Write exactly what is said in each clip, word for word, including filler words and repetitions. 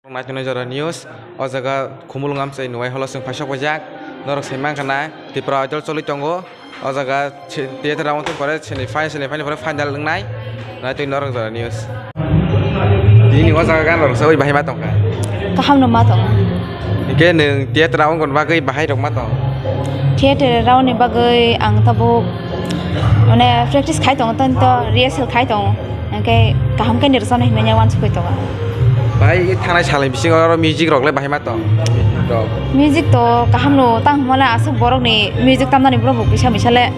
Naitongnai jora news, o jaga Khumulwng amchai Nuwai holo chwng phaisok paijak, norok sai mankha na Tripura Idol choli tongo, o jaga se-, theatre round tong pore semi final, semi final pore final wngnai, naitwi norok jora news. Nini o jaga gan rok sawi bahai ma tongkha? Kaham no ma tongo. Hingke nwng theatre round gon bagwi bahai rok ma tong? Theatre round ni bagwi ang tabuk mane practice khai tongo, tei to rehearsal khai tongo. Hingke kaham khe ni rwchapnai hinwi uansukwi tongo. Bai, thangnai salni bisingo oro music rok le bahai ma tong? Rok. Music to kaham no tang hwnmale aswk borok ni music tamnani borok bo kisa misa le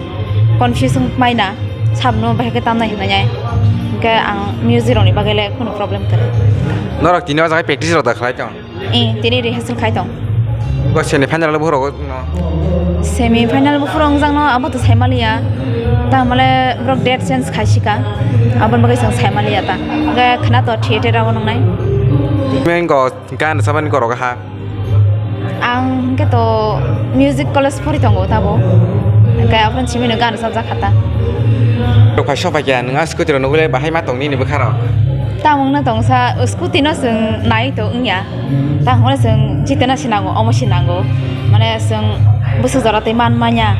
confuse wng mai na, sabno bahai khe tamnai hinwi ai. Hingke ang music rok ni bagwi le kunu problem kwrwi. Norok tini o jaga practice rok da khlai tong? Eh, tini rehearsal khai tong. Bo semi final le bohrok no? Semi final bo phuru wngjak no, abo to sai maliya. Tang hwnmale borok date change khai sika. Aboni bagwi chwng sai maliya ta. Hingke khna to theatre abo nungnai. Mengo gan rwchapmani gorok ha. Ang hingke to music college pori tongo tabo. Hingke aphano simi no gan rwchapjak kha ta. Rok phai sopai khe nwng a scooty rok nugwi le bahai ma tong nini bwkha rok? Tamung no tongsa scooty no chwng nai to wngya. Tang hwnmale chwng jitena se nango, omo se nango. Mane chwng bwswk jora tei man manya,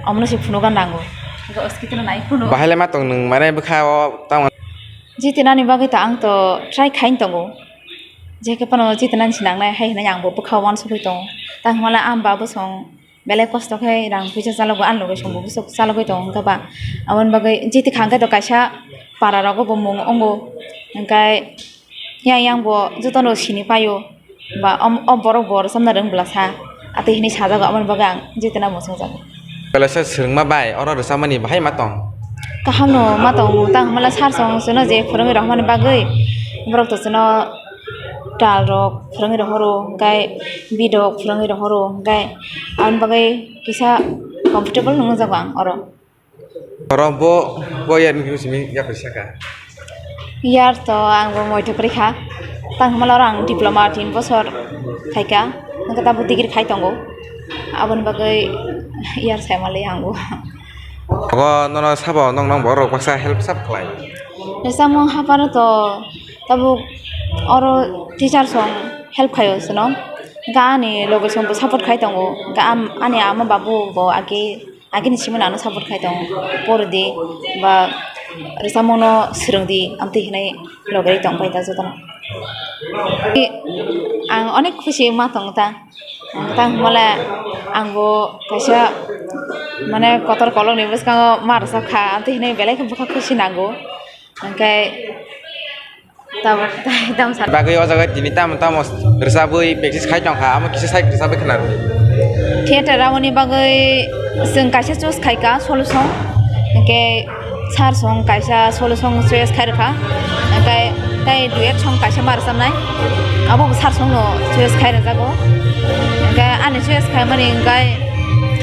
omono se phunugo nango. Hingke o scooty no nai phunu. Bahai le ma tong nwng mane bwkha o tamo? Jitenani bagwi to ang to try khai tongo. Jekhe phano jitenani se nangnai hai hinwi ang bo bwkha o uansukwi tongo. Tang hwnmale ang ba bwsong belai kosto khe rang puisa chalogwi, ani loge chwngbo bwswk chalogwi tongo, wngkhe ba aboni bagwi jiti kha hwnkhe to kaisa para rogo bo mung wngo, hwnkhe yang yang bo jotono sini paio ba om-, o borok bo rwchapna rwng bwlasa, atwi hinwi sajago, aboni bagwi ang jitena muchungjago. Belai se swrwngma bai oro rwchapmani bahai ma tong? Kaham no ma tong, tang hwnmale sir song chwngno je phwrwngwi rohormani bagwi borok to chwngno tal rok phwrwngwi rohoro, hwnkhe beat rok phwrwngwi rohoro, hwnkhe aboni bagwi kisa comfortable nungjago ang oro. Oro bo, bo yarni khe simi yaphai saka? Yar to ang bo moitho kwrwi kha, tang hwnmale oro ang diploma tin bosor khaika, hwnkhe tabuk degree khai tongo, aboni bagwi yar sai manliya ang bo. Ogo nono sabo nong nong borok baksa help sab khlai? Rwchapmung haphano to tabuk oro teacher song help khaio chwngno. Hwnkhe ani loge song bo support khai tongo. Hwnkhe am-, ani ama babu bo age, agini simi no ano support khai tongo. Poridi ba rwchapmung no swrwngdi amtwi hinwi loge rwi tongpai ta jotono. Ang onek khusi ma tongo ta. Tang hwnmale ang bo kaisa mane kotor kolokni bwskango ma rwchap kha, amtwi hinwi belai khe bwkha khusi nango. Hwnkhe tabuk tai tamo sa- Bagwi o jaga tini tamo tamo rwchabwi practice khai tongkha, amo kisa side rwchabwi khna rwdi. Theater aboni bagwi chwng kaisa choose khaika solution, hwnkhe sir song kaisa solo song choice khai rwkha, hwnkhe tei duet song kaisa ma rwchapnai, abo bo sir song no choice khai rwjago, hwnkhe ani choice khaimani hwnkhe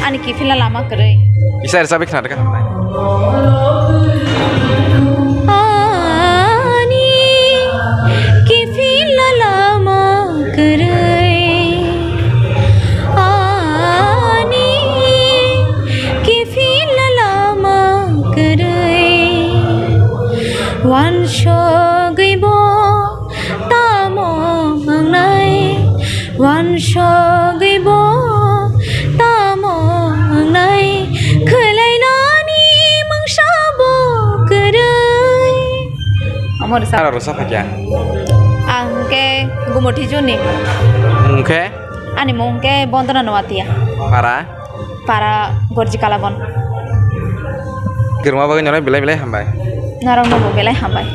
ani kiphilna lama kwrwi. Kisa rwchabwi khna rwkha. Ani kiphilna lama kwrwi, ani kiphilna lama kwrwi, uansugwi bo tamo wngnai, uansugwi bo tamo wngnai, khwlainani mungsa bo kwrwi. Omo rwsa- Aro rwsa phaikha? Ang hwnkhe Gumoti Juni. Mung khe? Ani mung hwnkhe Bondona Noatia. Para? Para Gorji Kalabon. Kwrwngma bagwi norok belai belai hambai. Norokno bo belai hambai.